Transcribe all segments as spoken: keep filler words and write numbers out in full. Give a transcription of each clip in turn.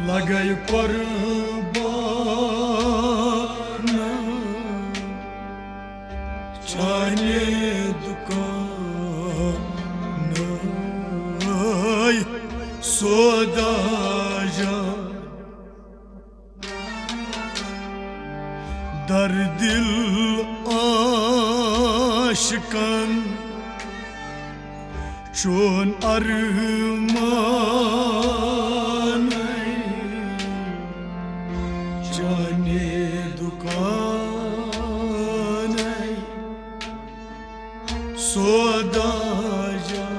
لگے قربان چانے دکان سودا جان، در دل عاشقن چون ارمان چانے دکان سودا جان۔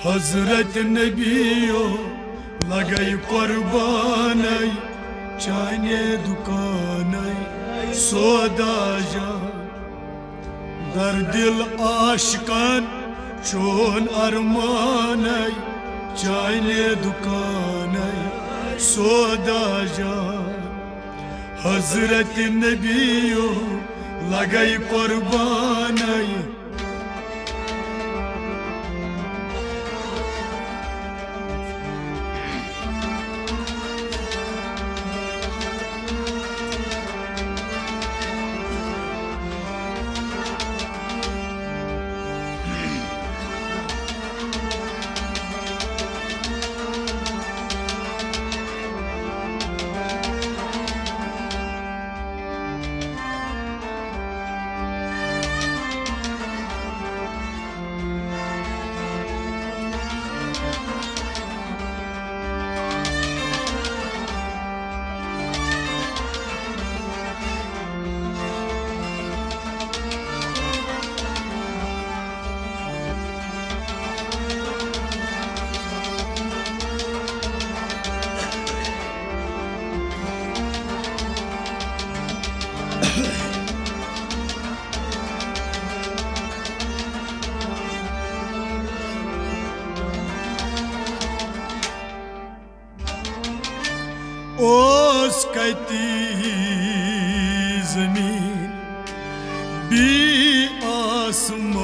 حضرت نبیو لگے قربانے چانے دکانے سودا جان، در دل عاشقن چون ارمانے چانے دکانے سودا جان۔ حضرت نبیو لگے قربانے۔ اوس کتی زمین بی آسمانے،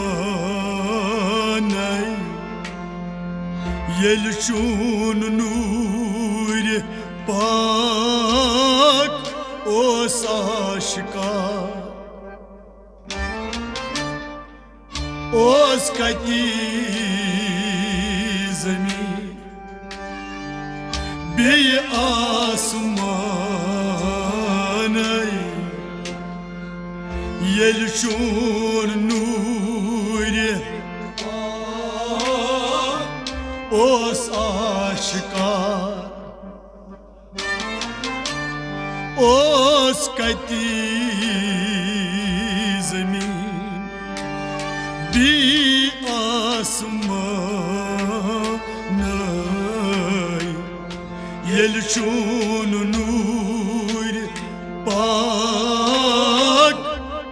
ییٚلہِ چون نوٗرِ پاک اوس آشکار۔ اوس کتی زمین بیٚیہِ آسمانے، ییٚلہِ چون نوٗرِ اوس آشکار۔ اوس کتی زمین بی آسمانے، ییٚلہِ چون نوٗرِ پاک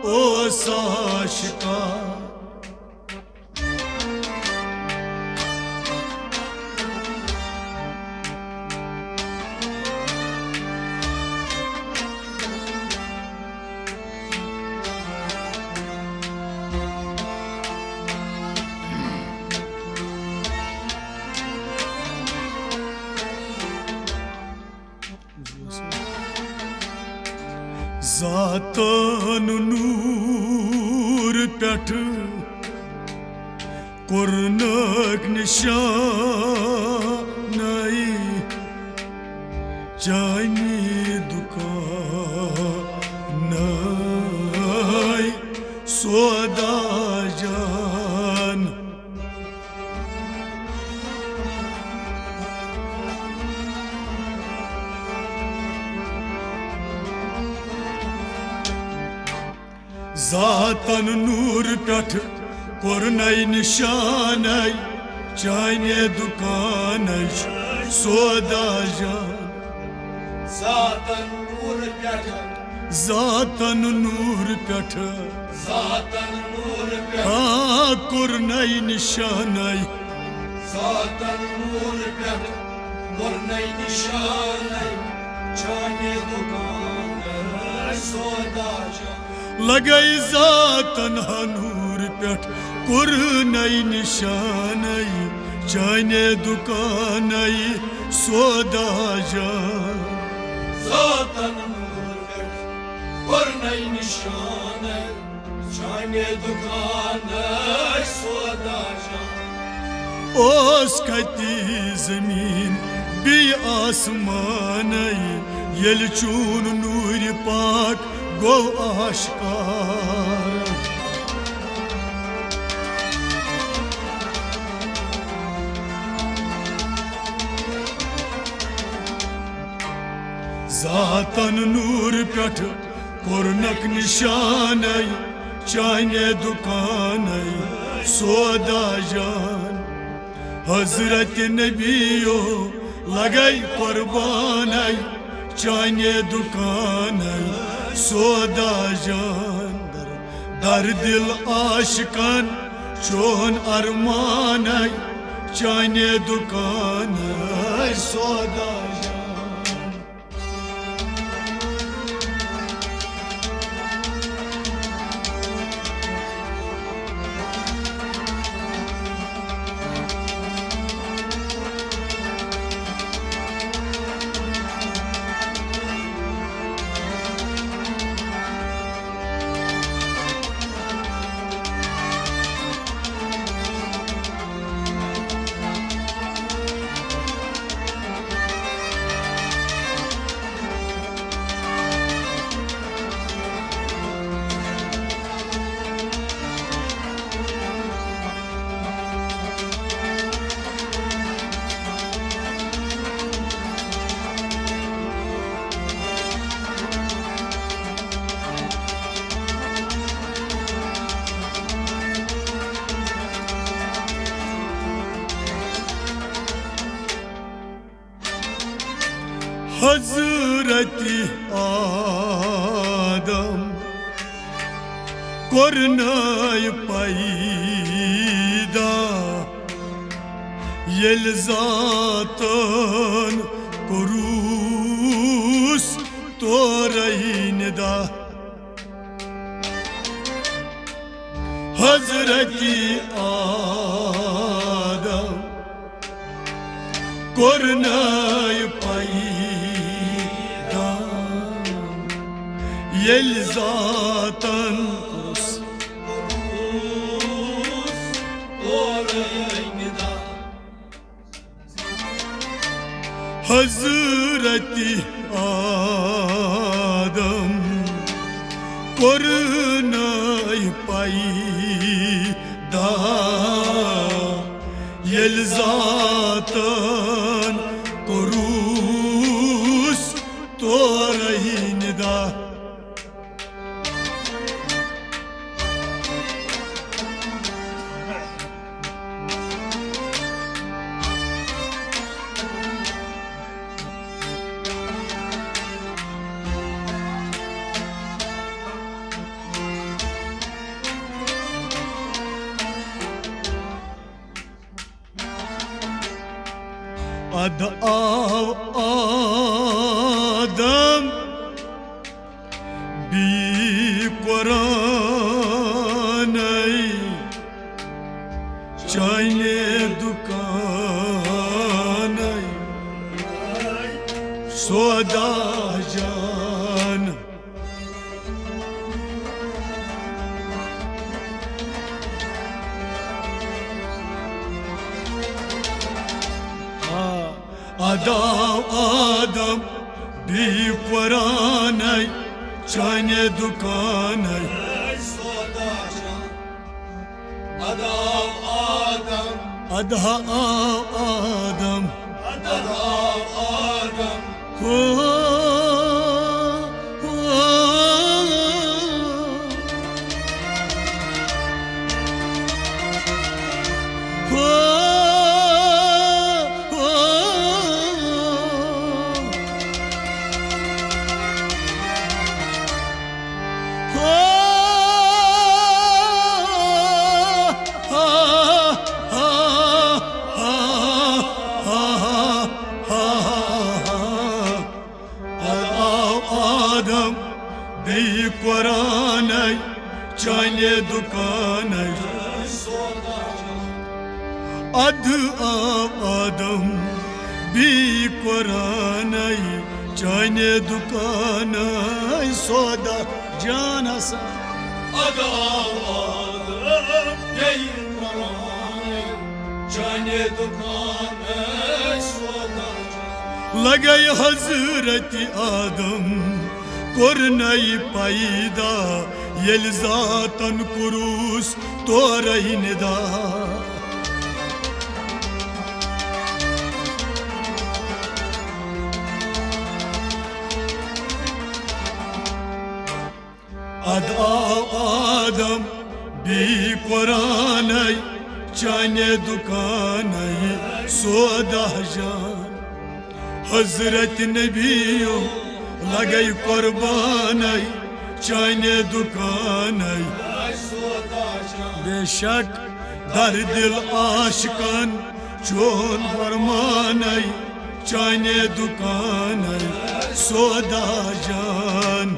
اوس آشکار۔ ذاتن نوٗر پٮ۪ٹھٕ کوٚرنکھ نشانے چانہِ دُکانَے سودا جان۔ ذاتن نوٗر پٮ۪ٹھ کوٚرنَے نِشانَے چانہِ دُکانٕچ سودا جان۔ ذاتن نوٗر پٮ۪ٹھ۔ ذاتن نوٗر پٮ۪ٹھ۔ ذاتن نوٗر پٮ۪ٹھ۔ آ، کوٚرنَے نِشانَے۔ ذاتن نوٗر پٮ۪ٹھ کوٚرنَے نِشانَے چانہِ دُکان۔ لگے ذاتن ہنور پٮ۪ٹھ کُرنَے نشانَے، چانے دُکانَے سودا جان۔ ذاتن ہنور پٮ۪ٹھ کُرنَے نشانَے، چانے دُکانَے سودا جان۔ اوس کتی زمین بیٚیہِ آسمانَے، ییٚلہِ چون نوٗرِ پاک گوٚو آشکار۔ ذاتن نوٗر پٮ۪ٹھ کوٚرنکھ نشانَے، چانے دُکانَے سودا جان۔ حضرت نبیو لگے قربانَے، چانے دُکانَے سودا جان۔ در دل عاشقن چون ارمانَے، چانے دُکانَے سودا جان۔ حضرت آدم کوٚرنَے پیدا، ییٚلہِ ذاتن کوٚرُس تورے ندا۔ حضرت آدم کوٚرنَے پیدا، ییٚلہِ ذاتن کوٚرُس تورے ندا۔ حضرت آدم کوٚرنَے پیدا، ییٚلہِ ذاتن کوٚرُس تورے ندا۔ ادٕ آو آدم بی قرآنَے، چانے دُکانَے سودا جان۔ آ، ادٕ آو آدم بی قرآنَے، چانے دُکانَے۔ ادٕ آو آدم۔ ادٕ ہا آو آدم۔ ادٕ آو آدم۔ ہو، ہو، ہو، ہو۔ آو آدم بیٚیہِ قرآنَے، چانہِ دُکانَے۔ اَدٕ آو آدم بی قرآنَے، چانہِ دُکانَے سودا جان ہسا۔ اَدٕ آو آدم بی قرآنَے، چانہِ دُکانَے سودا جان۔ لگے حضرت آدم کوٚرنَے پیدا، ییٚلہِ ذاتن کوٚرُس تورے ندا۔ اَدٕ آو آدم بی قرآنَے، چانہِ دُکانَے سودا جان۔ حضرت نبیو لگے قربانَے، چانہِ دُکانَے۔ بے شک در دل عاشقن چون فرمانَے، چانہِ دُکانَے سودا جان۔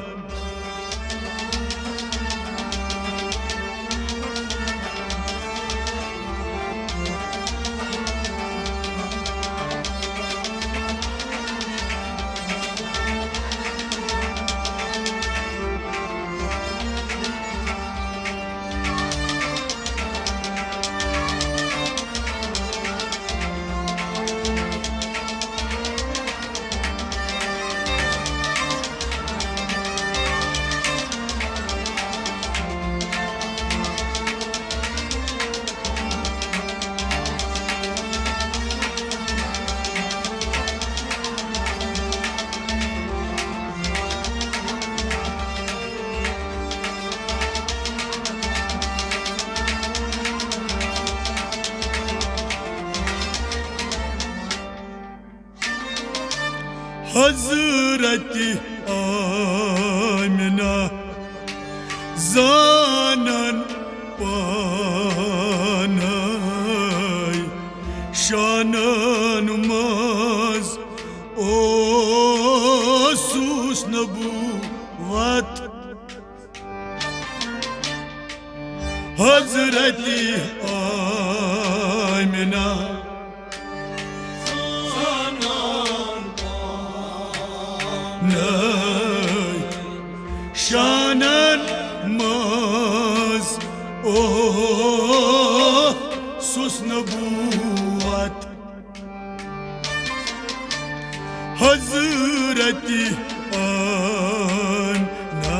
حضرت آمنہ زانن پانے، شانن منٛز اوسُس نبوت۔ حضرت آمنہ نَے شانن منٛز اوسُس نبوت۔ حضرت آمنہ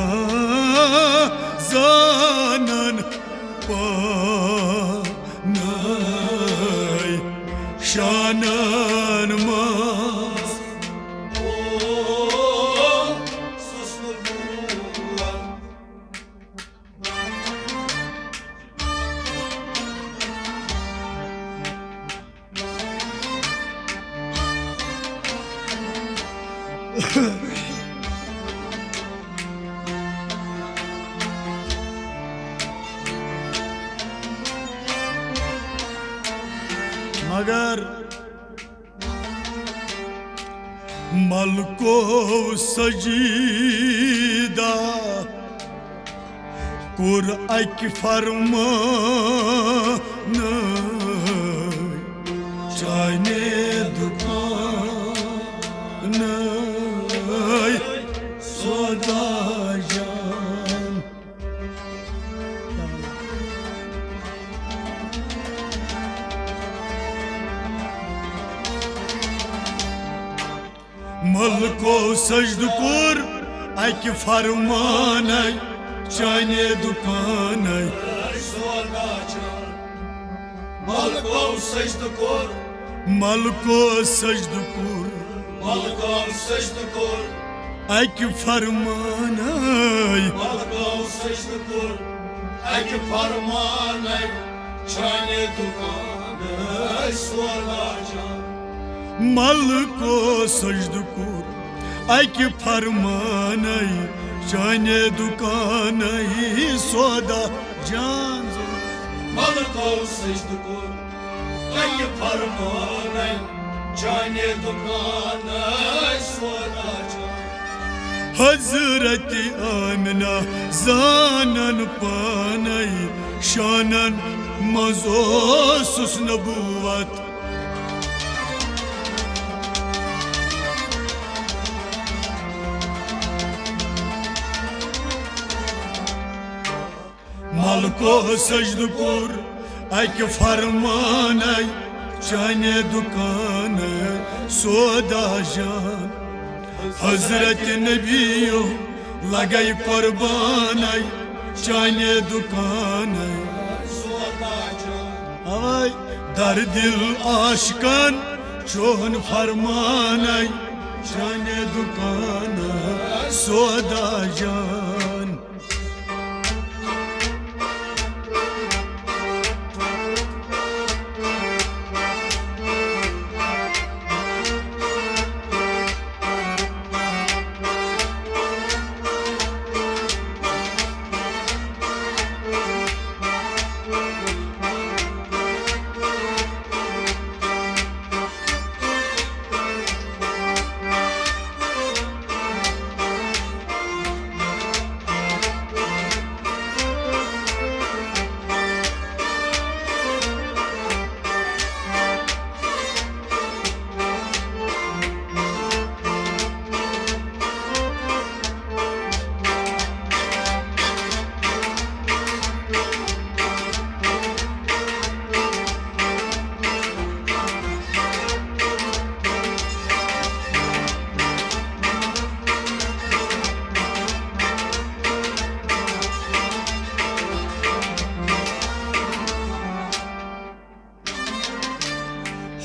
زانن پانے، شانن منٛز اوسُس نبوت۔ مگر ملکو سجیدہ کوٚر اَکہِ فرمانَے، چانے دُکانَے سودا جان۔ ملکو سجدٕ کوٚر اَکہِ فرمانَے، چانے دُکانَے۔ ملکو سجدٕ کوٚر۔ ملکو سجدٕ کوٚر۔ ملکو سجدٕ کوٚر۔ اَکہِ فرمانَے۔ ملکو سجدٕ کوٚر۔ اَکہِ فرمانَے۔ چانے دُکانَے سودا جان۔ ملکو سجدٕ کوٚر اَکہِ فرمانَے، چانے دُکانَے سودا جان۔ ملکو سجدٕ کوٚر اَکہِ فرمانَے، چانے دُکانَے سودا جان۔ حضرت آمنہ زانن پانے، شانن منٛز اوسُس نبوت۔ ملکو سجدٕ کوٚر اکہِ فرمانَے، چانہِ دُکانہٕ سودا جان۔ حضرت نبیو لگے قربانَے، چانہِ دُکانہٕ سودا جان۔ اوے در دل عاشقن چون فرمانَے، چانہِ دُکانہٕ سودا جان۔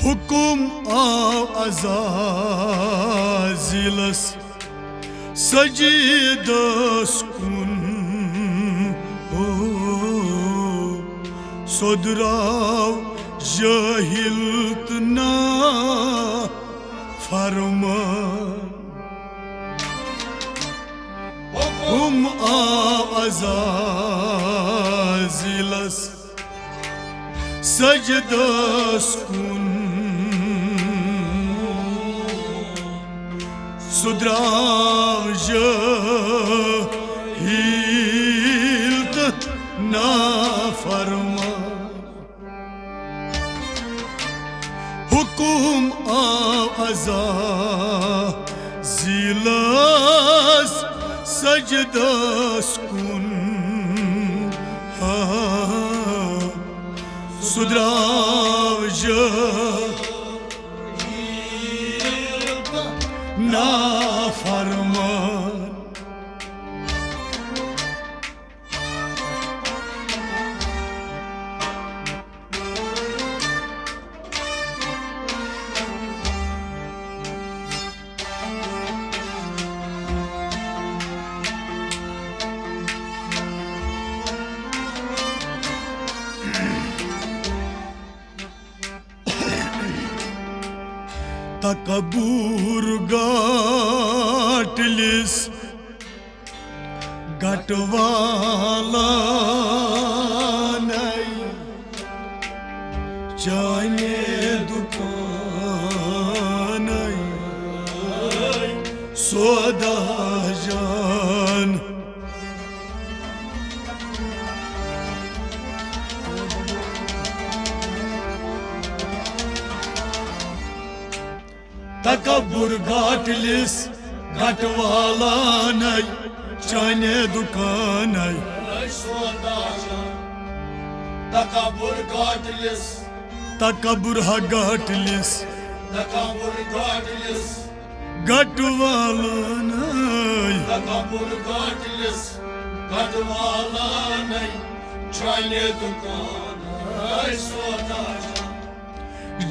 حکم آو عزازیلس سجدس کُن، ہو، سۄدراو جٲہِل تہٕ نافرمان۔ حکم آو عزازیلس سجدس کُن، سُہ درٛاو جٲہِل تہٕ نافرمان۔ حکم آو عزازیلس سجدس کُن، ہا، سُہ درٛاو جٲہِل تہٕ نافرمان۔ تکبر گاٹلِس گٹہٕ والانَے، چانہِ دُکانَے سودا جان۔ تکبر گاٹلِس گٹہٕ والانَے، چانہِ دُکانَے۔ تکبر گاٹلِس۔ تکبر ہا گاٹلِس۔ تکبر گاٹلِس۔ گٹہٕ والانَے۔ تکبر گاٹلِس۔ گٹہٕ والانَے، چانہِ دُکانَے سودا جان۔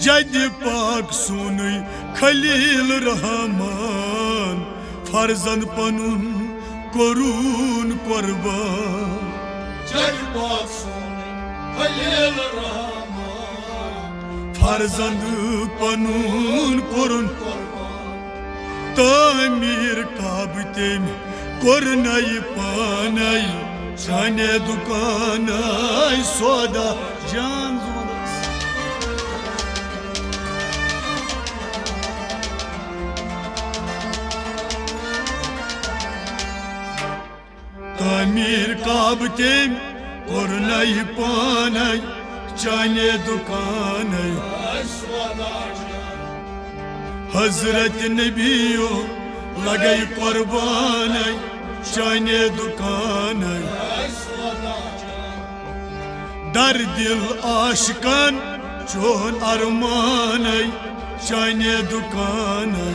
جدِ پاک سونُے خلیل رحمان، فرزند پنُن کوٚرُن قربان۔ جدِ پاک سونُے خلیل رحمان، فرزند پنُن کوٚرُن قربان۔ تعمیٖر کعبہٕ تٔمۍ کوٚر نَیہِ پانَے، چانہِ دُکانَے سودا جان۔ زبردست۔ تعمیٖر کعبہٕ تٔمۍ کوٚرنَے پانَے چانہِ دُکانَے۔ حضرت نبیو لگے قربانَے چانہِ دُکانَے۔ در دل عاشقن چون ارمانَے چانہِ دُکانَے۔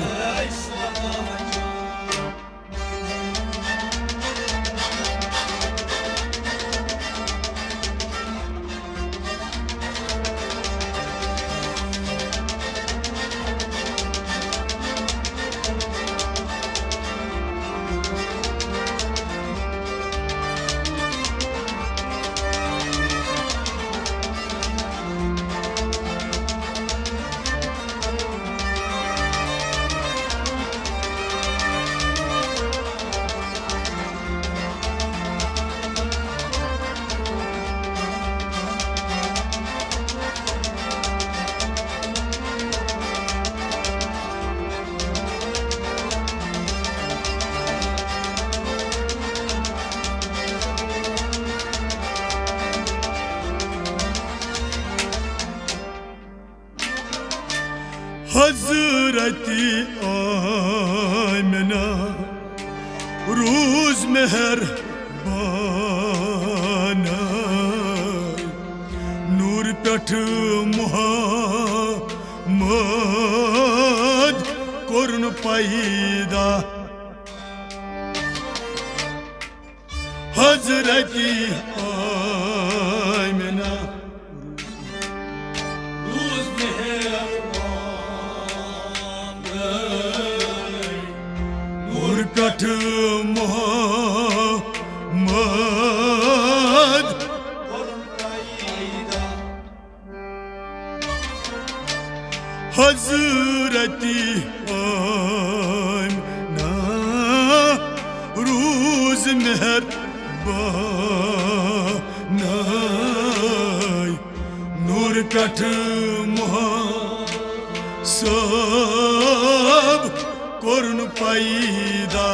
حضرت آمنہ روٗز مہربانَے، نوٗر پٮ۪ٹھ محمد کوٚرُن پیدا۔ حضرت آمنہ روٗز مہربان، نوٗر پٮ۪ٹھ محمد۔ حضرت آمنہ روٗز مہربانَے، نوٗر پٮ۪ٹھ محمد کوٚرُن پیدا۔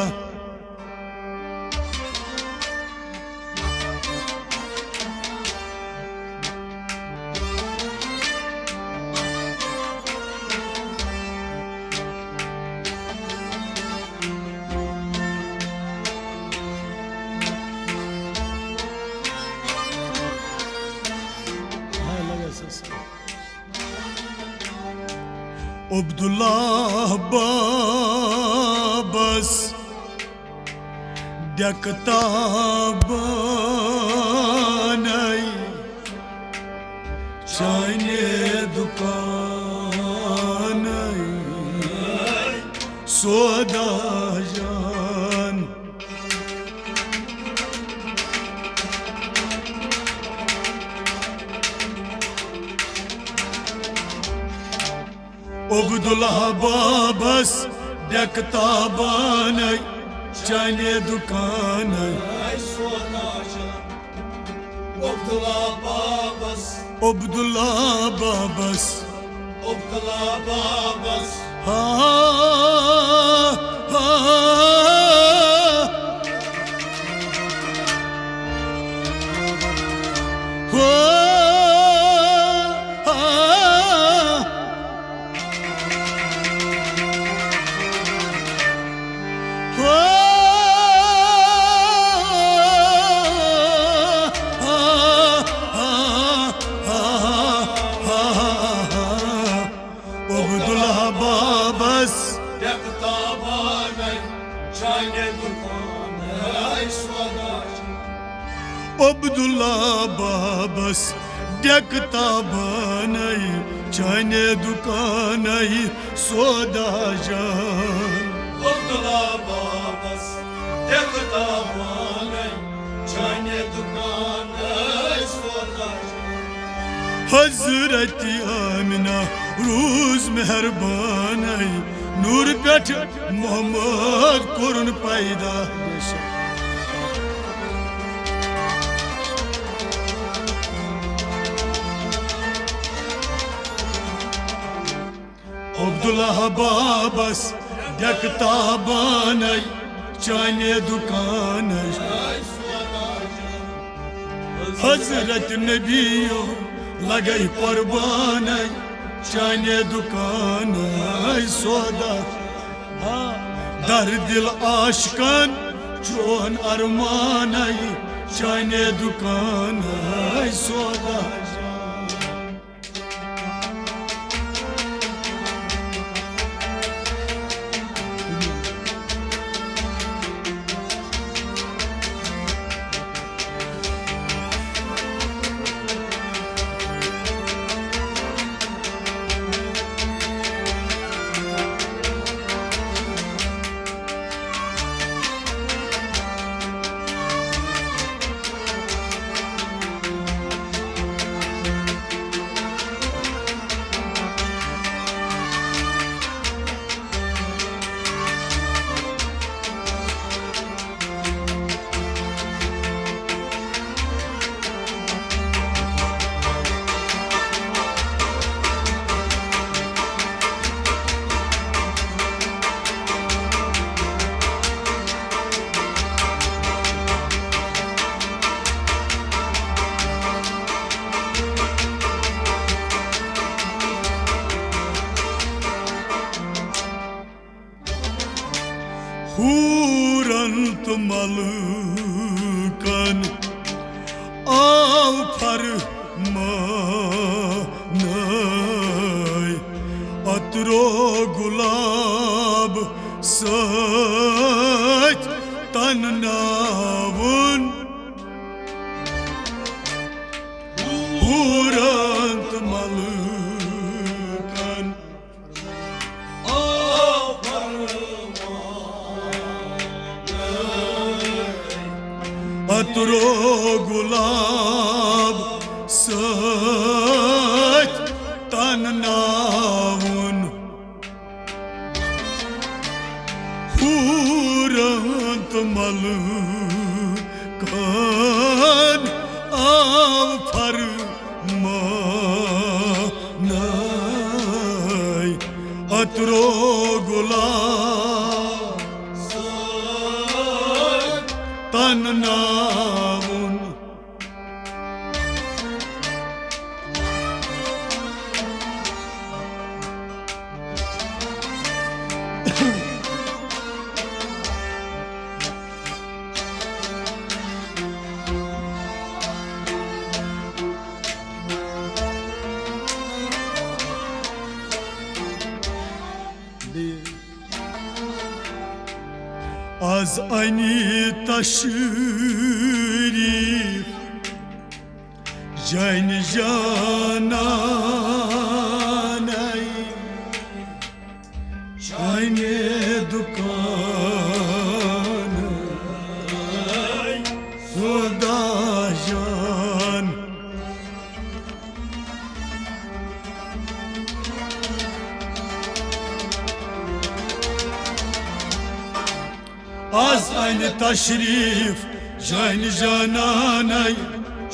عبداللہ بابس ڈیکہٕ تابانَے، چانہِ دُکانَے سودا جان۔ عبداللہ بابس ڈیکہٕ تابانَے، چانہِ دُکانَے۔ عبداللہ بابس۔ عبداللہ بابس۔ عبداللہ بابس۔ ہا، ہا۔ ہو، ہا، ہو، ہا، ہا۔ عبداللہ بابس ڈیکہٕ تابانَے، چانہِ دُکانَے سودا۔ عبداللہ بابس ڈیکہٕ تابانَے، چانہِ دُکانَے سودا جان۔ عبداللہ بابس ڈیکہٕ تابانَے، چانہِ دُکانَے سودا جان۔ حضرت آمنہ روٗز مہربانَے، نوٗر پٮ۪ٹھ محمد کوٚرُن پیدا۔ عبداللہ بابس ڈیکہٕ تابانَے، چانہِ دُکانَے۔ حضرت نبیو لگے قربانَے چانے دُکانَے سودا۔ دردِل عاشقن چون ارمانَے چانے دُکانَے سودا۔ حورن تہٕ ملکن آو فرمانَے عطرو گلاب سۭتۍ تنناوُن۔ حورن تہٕ ملکن عطرو گلاب سۭتۍ تنناوُن۔ حورن تہٕ ملکن آو فرمانَے عطرو گلاب تنناوُن۔ از انہِ تشریف جانہِ جانانَے، جانہِ دُکانَے سودا جان۔ از انہِ تشریف جانہِ جانانَے۔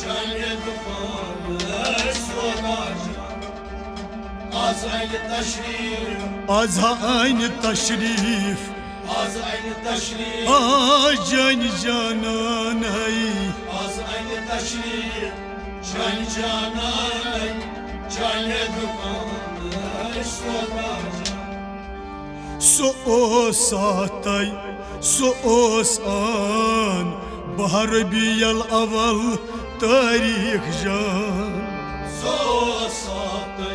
جانہِ دُکانَے سودا جان۔ از انہِ تشریف۔ از ہا انہِ تشریف۔ از انہِ تشریف۔ آ جانہِ جانانَے۔ از انہِ تشریف۔ جانہِ جانانَے۔ جانہِ دُکانَے سودا جان۔ سُہ اوس ساتَے، سُہ اوس آن باہ ربیع الاول تٲریٖخ جان۔ سُہ اوس ساتَے،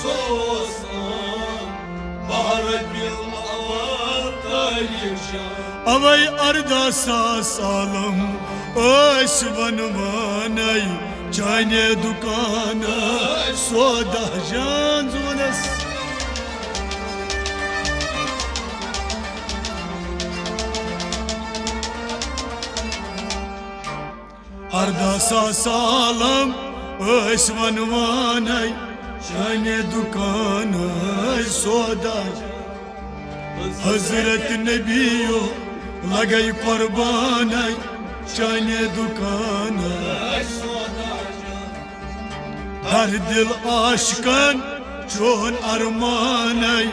سُہ اوس آن باہ ربیع الاول تٲریٖخ جان۔ اوے ارداہ ساس عالم ٲسۍ وَنوانَے، چانے دُکانَے سودا جان۔ زُونَس ارداہ ساس عالم ٲسۍ وَنوانَے، چانے دُکانَے سودا۔ حضرت نبیو لگے قربانَے، چانے دُکانَے۔ دردِل عاشقن چون ارمانَے،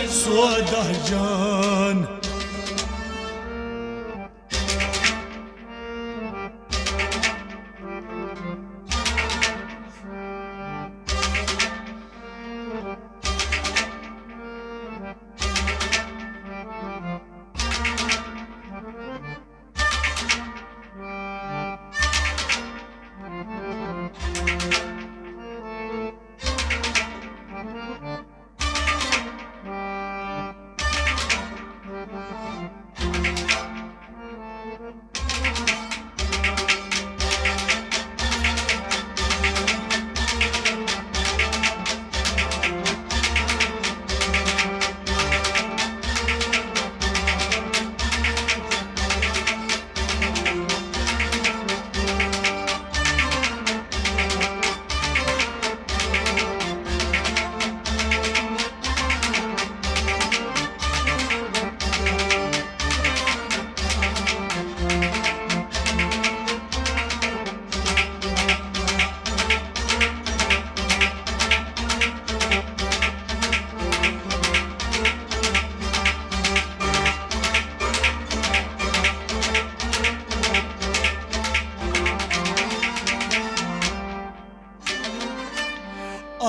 سودا جان۔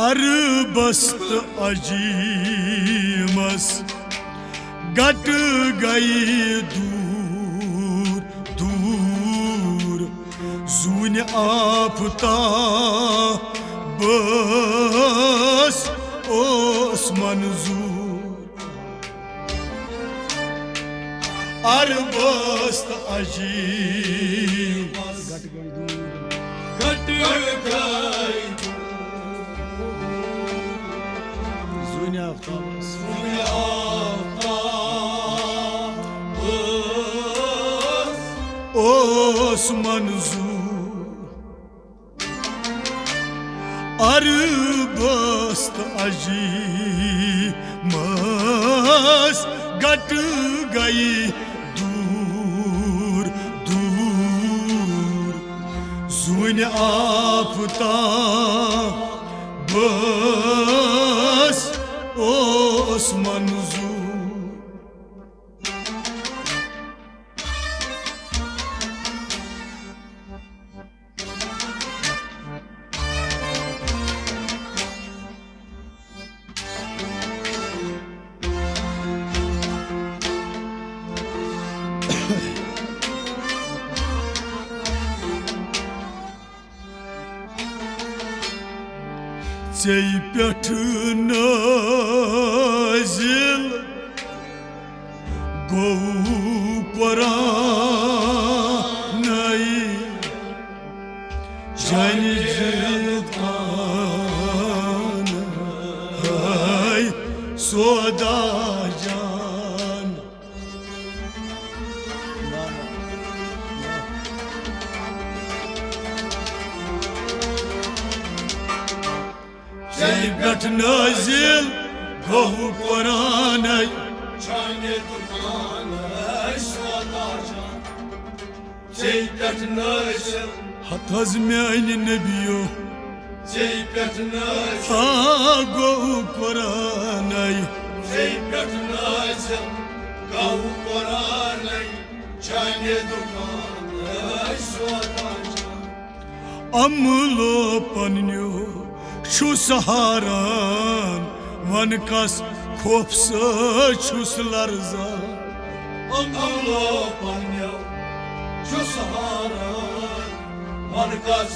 عربس تہٕ عجیٖمس گٹہٕ گٔیہِ دوٗر دوٗر۔ زوٗنہِ آفتابس اوس منظوٗر۔ عربس تہٕ عجیٖمس گٹہٕ گٔے دوٗر۔ زوٗنہِ آفتابس اوس منظوٗر۔ عربس تہٕ عجیٖمس گٹہٕ گٔیہِ دوٗر دوٗر۔ زوٗنہِ آفتابس اوس منظوٗر۔ ژے پٮ۪ٹھ نٲزِل گوٚو قرآنَے، جانہِ جان ہاے سودا جان۔ ژے پٮ۪ٹھ نٲزِل گوٚو قرآنَے۔ چانہِ دُکانَے سودا جان۔ ژے پٮ۪ٹھ نٲزِل۔ ہتہٕ حظ میٛانہِ نبیو۔ ژے پٮ۪ٹھ نٲزِل۔ آ گوٚو قرآنَے۔ ژے پٮ۪ٹھ نٲزِل گوٚو قرآنَے۔ چانہِ دُکانَے سودا جان۔ عملو پننیو چھُس حاران، وَن کس خوفہٕ سۭتۍ چھُس لرزان۔ عملو پننیو چھُس حاران، وَن کس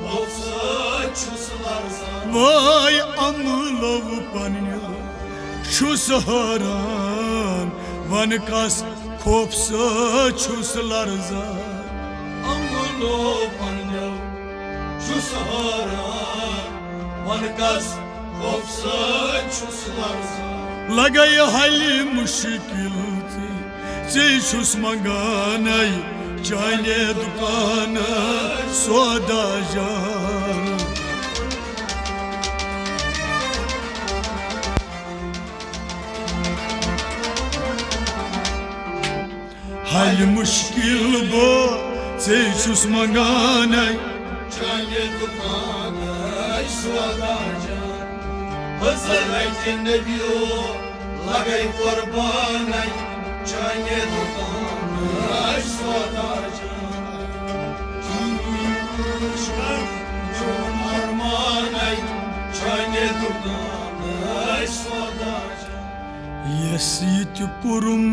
خوفہٕ سۭتۍ چھُس لرزان۔ وٲے عملو پننیو چھُس حٲران، وَن کس خوفہٕ سۭتۍ چھُس لرزان۔ عملو پننیو چھُس حٲران، وَن کس خوفہٕ سۭتۍ چھُس لرزان۔ لگے حل مشکل تہٕ ژے چھُس منگانے، چانے دُکانہٕ سودا جان۔ حل مشکل بہٕ ژے چھُس منگانے۔ چانہِ دُکانٕچ سودا جان۔ حضرت نبیو لگے قربانے۔ چانہِ دُکانٕچ سودا جان۔ چون ارمانے۔ چانہِ دُکانٕچ سودا جان۔ یس یہِ تہِ کوٚرُم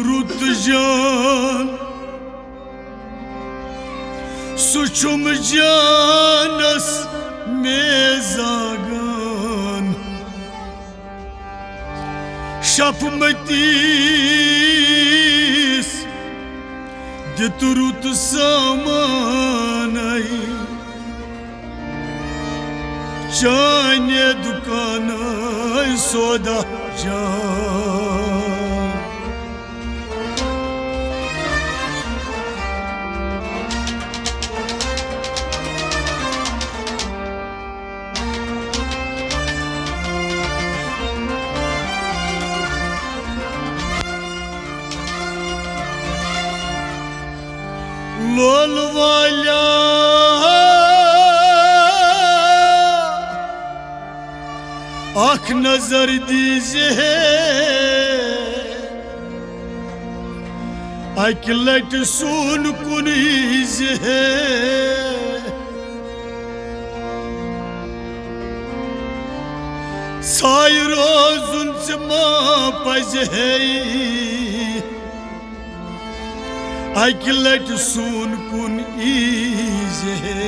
رُت جان، سُہ چھُم جانس مے زاگان۔ شپھ متیس دِتھ رُت سامانے۔ چانہِ دُکانٕچ سودا جان۔ لول والیا، اکھ نظر دیٖزِ ہے، اکہِ لٹہِ سون کُن ییٖزِ ہے۔ ژٕ ما پزِ ہے اکہِ لٹہِ سون کُن ایٖزِ ہے۔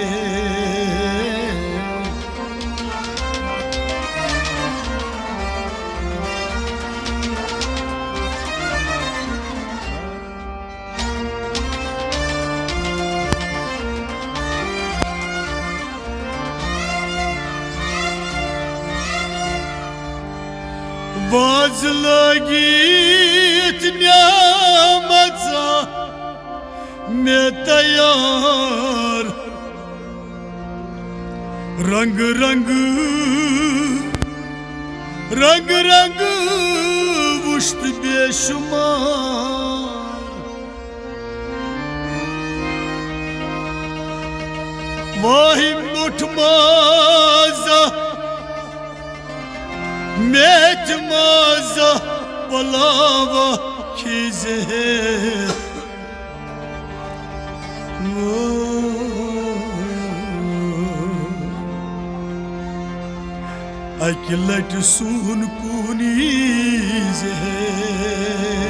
واز لٲگِتھ نعمژا مےٚ تیار، رنگ رنگ، رنگ رنگ وُچھتھ بے شمار۔ واہی مُٹھ مازا، میتھ مازا، پلاوا کھیزِ ہے۔ اکہِ لٹہِ سون کُن ایٖزِ ہے۔